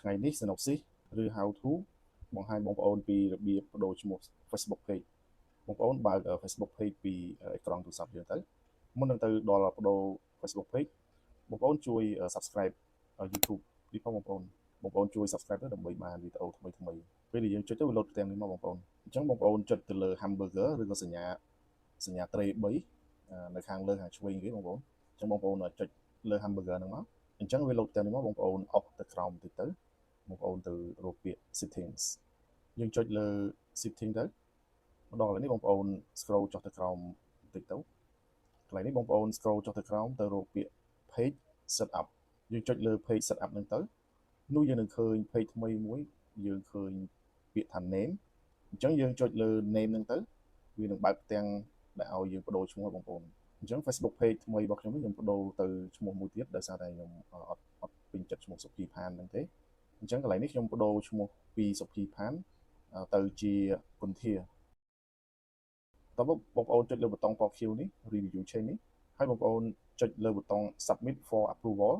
ថ្ងៃនេះ Synopsis ឬ How to បង្ហាញបងប្អូនពីរបៀបប្ដូរឈ្មោះ Facebook Page បងប្អូនបើក Facebook Page ពីអេក្រង់ទូរស័ព្ទយើងទៅមុននឹងទៅដល់ប្ដូរ Facebook Page បងប្អូនជួយ Subscribe YouTube នេះផងបងប្អូនបងប្អូនជួយ Subscribe ទៅដើម្បីបានវីដេអូថ្មីថ្មីពេលដែលយើងចុចទៅវាលោតផ្ទាំងនេះមកបងប្អូនអញ្ចឹងបងប្អូនចុចទៅលើ hamburger ឬក៏សញ្ញាសញ្ញាត្រេ3នៅខាងលើខាងឆ្វេងគេបងប្អូនអញ្ចឹងបងប្អូនចុចលើ hamburger ហ្នឹងមកអញ្ចឹងវាលោតផ្ទាំងនេះមកបងប្អូនអូសទៅក្រោមបន្តិចទៅបងប្អូនទៅរកពាក្យ settings យើងចុចលើ setting ទៅមកដល់កន្លែងនេះបងប្អូន scroll ចុះទៅក្រោមបន្តិចទៅកន្លែងនេះបងប្អូន scroll ចុះទៅក្រោមទៅរកពាក្យ page setup យើងចុចលើ page setup ហ្នឹងទៅនោះយើងនឹងឃើញ page ថ្មីមួយយើងឃើញពាក្យថា name អញ្ចឹងយើងចុចលើ name ហ្នឹងទៅវានឹងបើកផ្ទាំងដែលឲ្យយើងប្ដូរឈ្មោះបងប្អូនអញ្ចឹង Facebook page ថ្មីរបស់ខ្ញុំនេះខ្ញុំប្ដូរទៅឈ្មោះមួយទៀតដោយសារតែខ្ញុំអត់អត់ពេញចិត្តឈ្មោះសុភីផានហ្នឹងទេអញ្ចឹងកន្លែងនេះខ្ញុំប្ដូរឈ្មោះពីសុភីផានទៅជាគុន្ធាតើបងប្អូនចុចលើប៊ូតុងពណ៌ខៀវនេះ review change នេះហើយបងប្អូនចុចលើប៊ូតុង submit for approval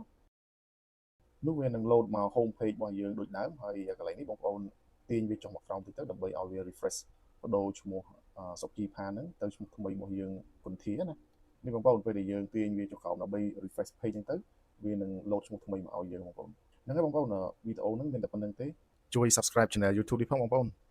នោះវានឹង load មក home page របស់យើងដូចដើមហើយកន្លែងនេះបងប្អូនទាញវាចុះមកក្រោមតិចទៅដើម្បីឲ្យវា refresh ប្ដូរឈ្មោះសុភីផានហ្នឹងទៅឈ្មោះថ្មីរបស់យើងគុន្ធាណានេះបងប្អូនពេលដែលយើងទាញវាចុះក្រោមដើម្បី refresh page ហ្នឹងទៅវានឹង load ឈ្មោះថ្មីមកឲ្យយើងបងប្អូនហ្នឹងហើយបងប្អូនវីដេអូហ្នឹងមានតែប៉ុណ្ណឹងទេជួយ subscribe channel YouTube នេះផងបងប្អូន។